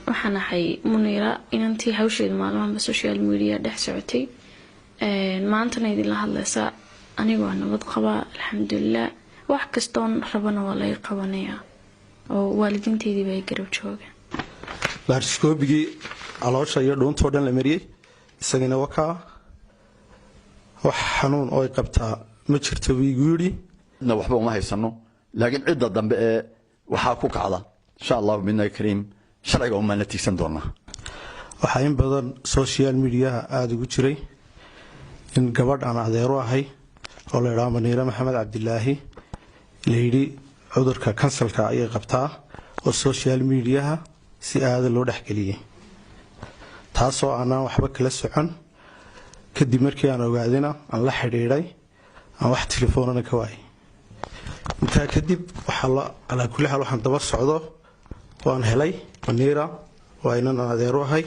Waxaan ahay Muniira, inantii hawsheedu maalmahanba social media dhex socotay, maantana idinla hadlaysa. Anigoo nabad qabaa, alxamdulilah. Wax kastoon rabana waa laga qabanayaa oo waalidiinteydii ay garab jooga. Laarjiskoobigii caloosha iyo dhuuntoo dhan la mariyey, isagana wakaa. Wax xanuun oo ay qabtaa ma jirto buu igu yidhi. Waxba uma haysano, laakiin cidda dambe ee waxaa ku kacda, insha Allahu bidna kariim, sharciga umaan la tiigsan doonaa. Waxaa in badan social mediaha aada ugu jiray in gabadh aan adeeru ahay oo la idhaha Maniire Maxamed Cabdilaahi layidhi cudurka kansarka ayay qabtaa, oo social mediaha si aada loo dhexgeliyey, taasoo aanaan waxba kala socon. Kadib markii aan ogaadina aan la xidhiidhay, aan wax telefoonana ka waayay. Intaa kadib waxaa calaa kulli xaal waxaan daba socdo waan helay. Maniira waa inan aan adeeru ahay.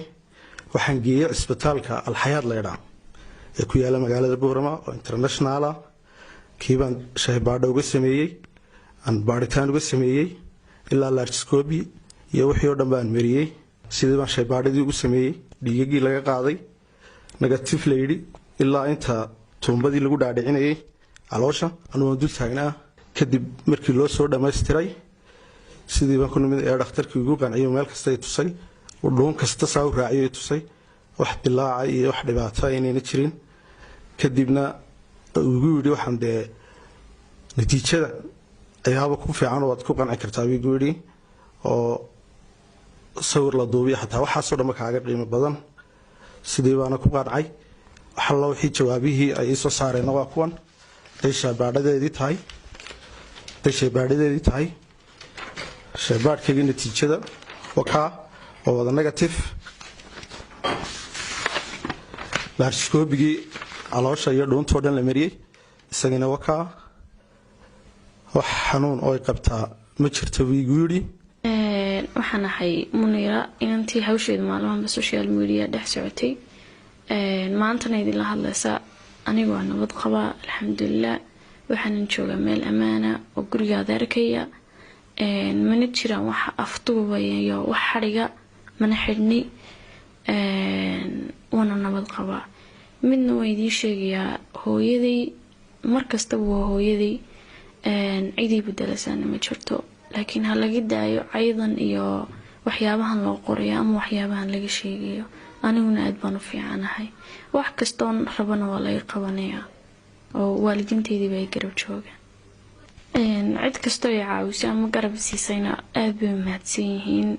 Waxaan geeyey cisbitaalka Alxayaad laydhaa ee ku yaala magaalada Buurama oo international ah. Kiibaan shaybaadho uga sameeyey, aan baadhitaan uga sameeyey, ilaa laarjiskoobi iyo wixii oo dhan baan mariyey. Sidii baan shaybaadhadii ugu sameeyey, dhiigagii laga qaaday negative la yidhi, ilaa inta tuumbadii lagu dhaadhicinayay caloosha anugu dul taagnaa. Kadib markii loo soo dhammaystiray, sidii baan ku nimid ee dhakhtarkii igu qanciyo, meel kasta ay tusay, dhuun kasta saa u raaciyo tusay, wax dilaaca iyo wax dhibaato inayna jirin. Kadibna igu yidhi, waxaan dee natiijada ayaaba ku fiican waad ku qanci kartaa buu igu yidhi, oo sawir la duubiyo xataa waxaasoo dhanba kaaga qiimo badan. Sidii baana ku qancay. Waxallo wixii jawaabihii ay iisoo saareenna waa kuwan. Day shaybaadhadeedii tahay, day shaybaadhadeedii tahay, shaybaadhkaygii natiijada wakaa, waa wada negative. Laarjiskoobigii caloosha iyo dhuuntoo dhan la mariyey, isagana wakaa. Wax xanuun oo ay qabtaa ma jirto buu igu yidhi. Waxaan ahay Muniira, inantii hawsheedu maalmahanba social media dhex socotay, maantana idinla hadlaysa. Anigoo nabad qabaa, alxamdulilah. Waxaanan joogaa meel ammaana oo guriga adeerkaya. Mana jiraan wax afduubaya iyo wax xadhiga, mana xidhni, waana nabad qabaa. Midna waan idiin sheegayaa, hooyaday markastaba waa hooyaday, cidii bedelasaana ma jirto. Laakiin ha laga daayo caydan iyo waxyaabahan loo qorayo ama waxyaabahan laga sheegayo. Aniguna aada baan u fiicanahay, wax kastoon rabana waa laga qabanayaa oo waalidiinteydii ay garab jooga. Cid kastoo ay caawisay ama garab siisayna aada bay mahadsan yihiin.